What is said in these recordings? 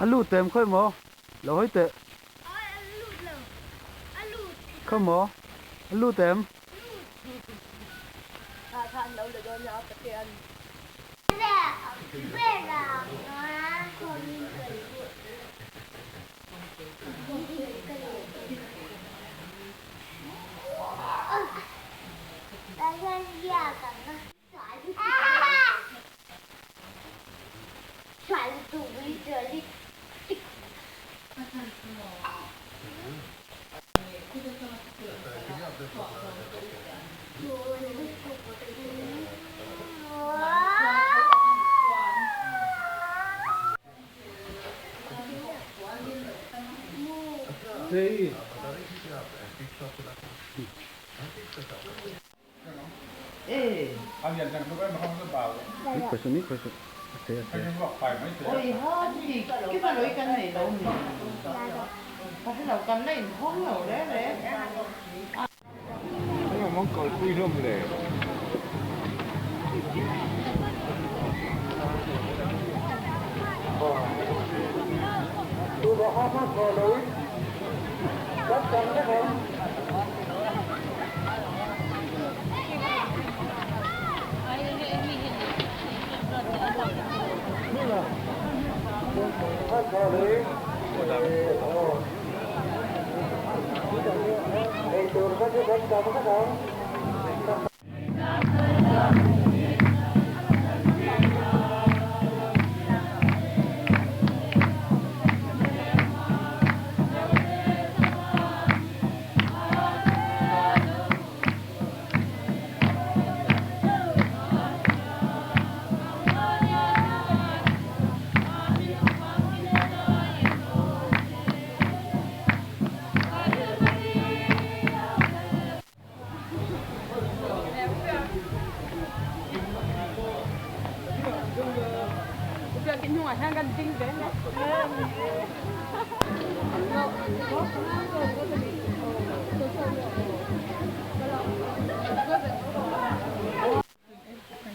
A lut em khawi maw? Lo hawi teh. Khawi maw? A lut em?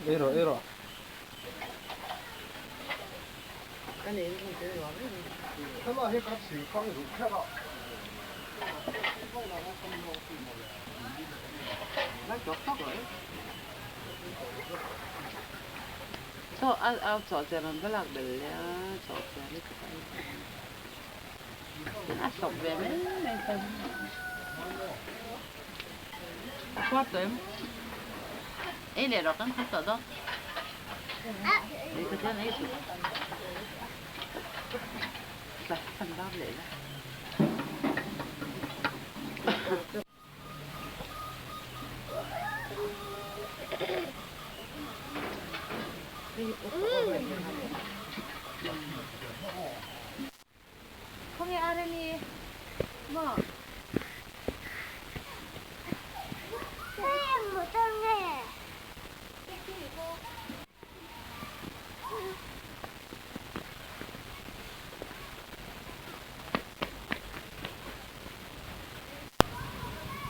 Ei rawh ei rawh.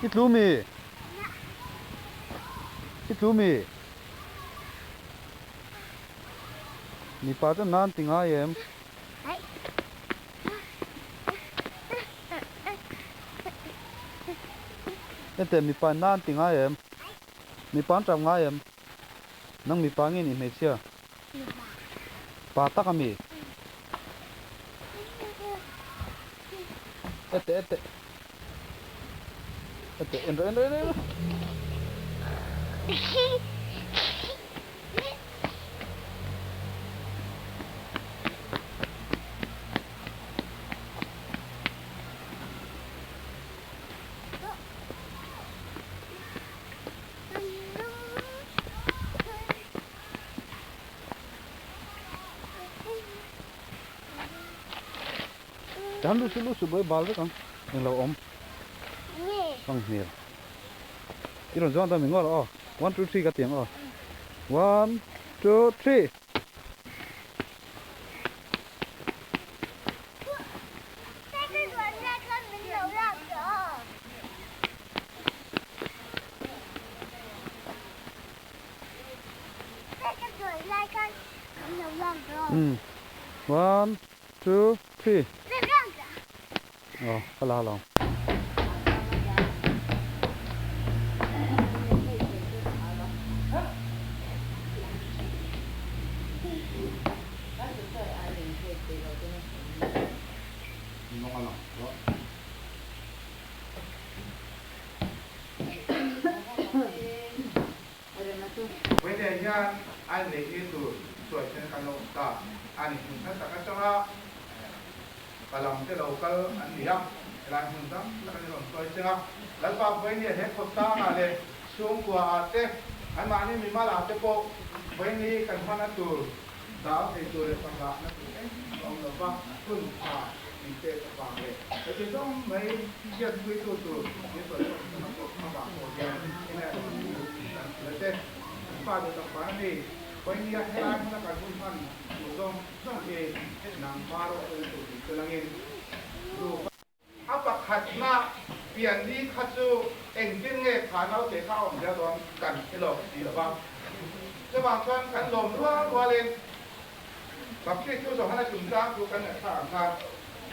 I tlu mi? I tlu mi? Mipa chuan nan ti ngai em? Hetiang mipa nan ti ngai em? Mipa an tap ngai em? Nang mipa nge nih hmeichhia? Pa tak a mi? Ete ete. Ete en rawh en rawh en rawh. Tan lusu lusu buai bal vek ang englo awm ang hmel. I rawn zuang dawn mi ngawt aw. One two three ka ti ang aw. One two three. Umm one two three aw ka la lo. Vawiinah hian a inneih ni tur chuai hian kan lo awm ta a ni. Hmun hla tak atanga ka lam te lo kal an ni a, helai hmun dang tak an rawn sawi cheng a. Lalpa Vawiinah he khawtlangah leh chhungkuaah te, anmahni mimalah te pawh Vawiini kan hman a tur dal thei tur leh pangrahna tur engmah a awm lo va, hun tha min pek avang leh heti zawng mai hriatpuitu tur min sawi chhuak tak a pawh avang pawh hian helai a thu kan hrilh a che. Kan pa duh tak van a ni, Vawinia helai hmuna kan hun hman tur zawng zawng hi nangmah rawh pawhin tur tih chu langin duh. A pakhatna pian ni kha chu engtin nge kha naute kha a awm zel dawn kan hre lo ti lo va. Chuvang chuan kan lawm rual rualin Baptistu Johana chungchang chu kan ngaihthlak ang khan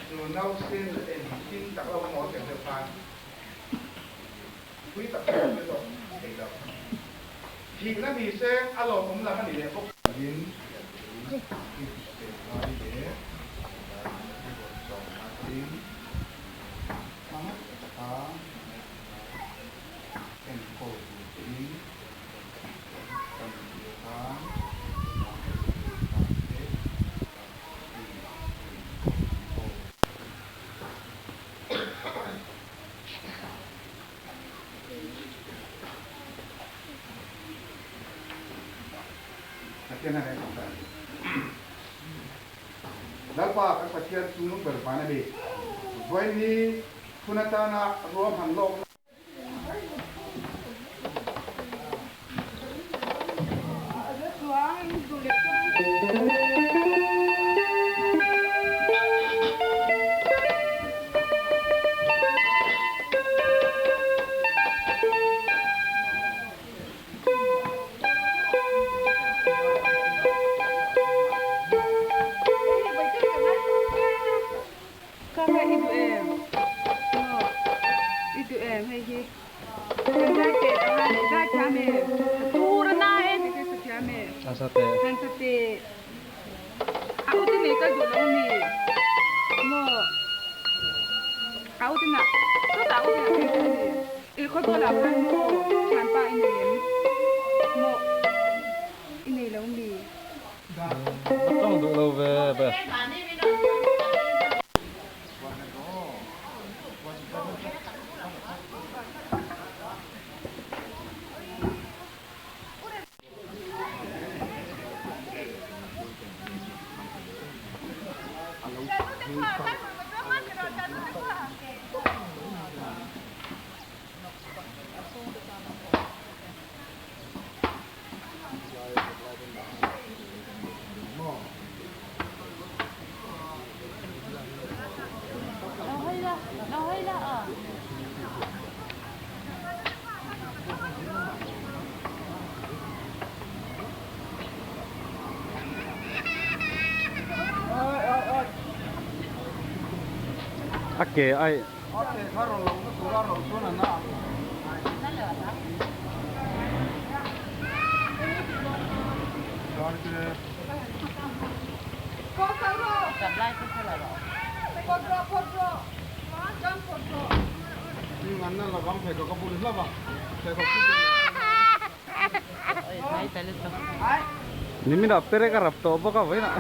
chu nausen engtin tak lo maw tiang deuh khan pui tak chu kan hre zawk thei lo. Thihna ni se a lawmawm lam a ni leh bawk. Tin, i hrisel lai leh i rawn zawm nain hmangaih taka enkawl tur chein kan intir khan mahse i enkawl. Pathian a reng ta a ni. Lalpa kan Pathian chungnung ber van a ni. Vawiin hun atana ruahman lawkna. Kha i duh em? Maw? I duh em hei hi? Kan zai teh a han zai thiam em? A tur a na e tih te sa thiam em? A sa teh. Kan sa teh. A u te nei kal duh lo ami? Maw? A u te na chutah a u te na phei chu ani. I khawzawl ah khan maw thianpa i nei em? Maw? I nei lo mi? A tawng duh lo ve be. A ke ai. Nimin ah perek a rap tawh bawk a vawiin ah.